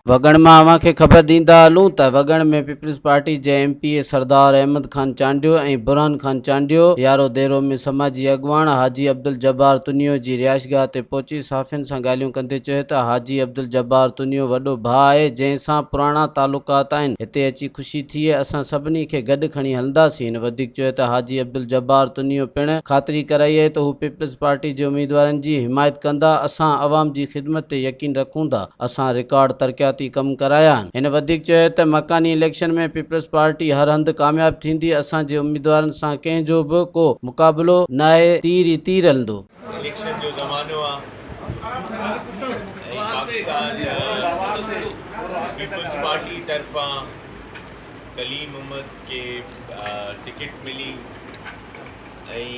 وڳڻ مان اوهان کي خبر ڏيندا هلون ته وڳڻ ۾ پيپلز پارٽي جي M P A Sardar Ahmed Khan Chandio ۽ Burhan Khan Chandio Yaro Dero ۾ سماجي اڳواڻ حاجي عبدالجبار تنيو جي رهائشگاهه تي پهچي صحافين سان ڳالهيون ڪندي چيو ته حاجي عبدالجبار تنيو وڏو ڀاء آهي جنهن سان پراڻا تعلقات آهن هتي اچي خوشي ٿئي اسان سڀني کي گڏ کڻي هلنداسين هن وڌيڪ چيو ته حاجي عبدالجبار تنيو پڻ خاطري ڪرائي آهي ته هو پيپلز پارٽي جي اميدوارن جي حمايت ڪندا اسان عوام جي خدمت تي يقين رکون ٿا. اسان رڪارڊ ترقياتي ڪم ڪرايا آهن. هن وڌيڪ چيو ته مڪاني اليڪشن ۾ پيپلز پارٽي هر هنڌ ڪامياب ٿيندي، اسان جي اميدوارن سان ڪنهن جو به ڪو مقابلو ناهي، تير ئي تير هلندو. اليڪشن جو زمانو آ ۽ پاڪستان پيپلز پارٽي طرفان ڪليم محمد کي ٽڪيٽ ملي ۽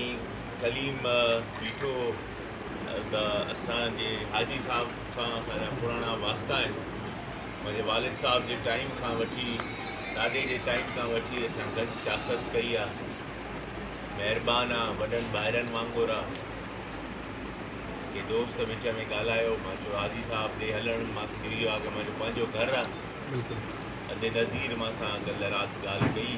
ڪليم بيٺو هو. ته اسان جي حاجي صاحب سان اسان جا پراڻا واسطا آهن. منهنجي والد صاحب جي ٽائيم کان وٺي ڏاڏي جي ٽائيم کان وٺي اسان گڏ سياست ڪئي آ. مهربان آ وڏن ڀائرن وانگر آ. ڪي دوست وچ ۾ ڳالهايو مان چيو حاجي صاحب ڏي هلڻ مان کي اهو آ ڪه منهنجو پنهنجو گهر آ. ادي نظير مان سان ڪلهه رات ڳالهه ڪئي.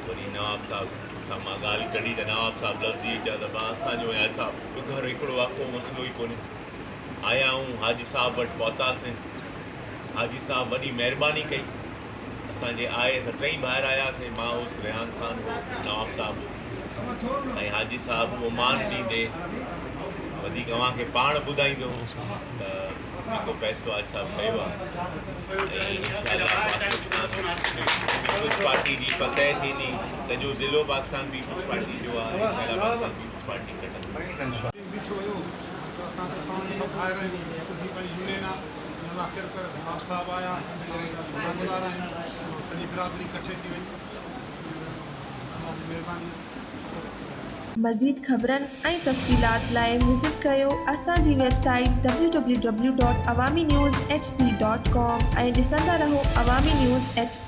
وري نواب صاحب سان مان ڳالهه ڪڍي ته نواب صاحب لفظ اهي چيا ته ڀاء اسان جو ۽ حاجي صاحب جو گهر هڪڙو آهي ڪو مسئلو ئي ڪونهي. آيا آهيون حاجي صاحب وٽ پهتاسين. حاجي صاحب وڏي مهرباني ڪئي اسان جي آئي اسان ٽئي ڀائر آياسين مان هوس ريحان خان هو نواب صاحب هو ۽ حاجي صاحب اهو مان ڏيندي وڌيڪ اوهان کي پاڻ ٻڌائيندو ته جيڪو فيصلو حاجي صاحب ڪيو آهي ۽ انشاء الله پاڪستان پيپلز پارٽي جي فتح ٿيندي سڄو ضلعو پاڪستان پيپلز پارٽي جو آهي انشاء الله پاڪستان پيپلز پارٽي کٽندي. بيٺو هيو سو اسان ته پاڻ سڀ ڀائر آهيون هڪ ٿي پنهنجي يونين آ ۽ الله خير ڪري نواب صاحب آيا اسان ان جا شڪر گذار آهيون جو سڄي برادري ڪٺي ٿي وئي الله جي مهرباني شڪر. مزيد خبرن ۽ تفصيلات لاء وزٽ ڪريو اسان جي website W W W dot Awami news H D dot com ۽ ڏسندا رهو عوامي نيوز ايڇ ڊي.